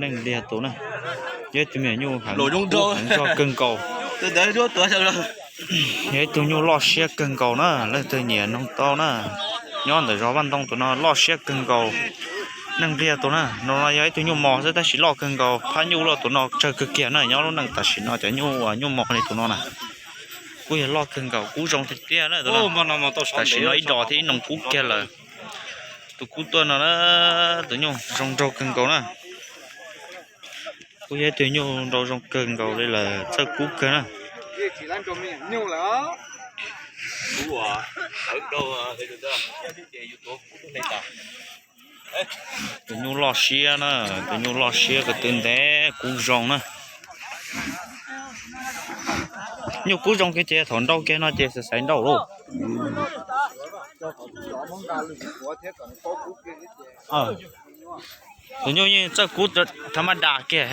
Neej Npliag tus na, yog ib tug me nyuam nyuj heev, heev zog kawg nkaus. Yog ib tug nyuj loj siab kawg nkaus na, leej twg nyiam noog tau na. Nyob ntawm zos Vaj Ntoo tus no loj siab kawg nkaus. Neej Npliag tus na, no yog ib tug nyuj mos xwb tab sis loj kawg nkaus, phab nyuj loj tus no tsawg kawg kiag na. Nyob lub neej tam sim no cov nyuj, nyuj mos li tus no na, kuj yog loj kawg nkaus, kub zoo tiag tiag na. Tam sim no ib dos thiab ib noog kub kiag lawm. Tus kub tuaj no na, tus nyuj zoo nraug kawg nkaus na. Kuj yog ib tug nyuj nraug zoo kawg nkaus li lawm, txawj kub kawg na. Tus nyuj loj siab na, tus nyuj loj siab ko tw ntev kub zoo na. Nyuj kub zoo kiag ces thaum nrau kiag no ces xaiv xaiv nrau lauj. Tus nyuj yeej txawj kub tha maj das kiag.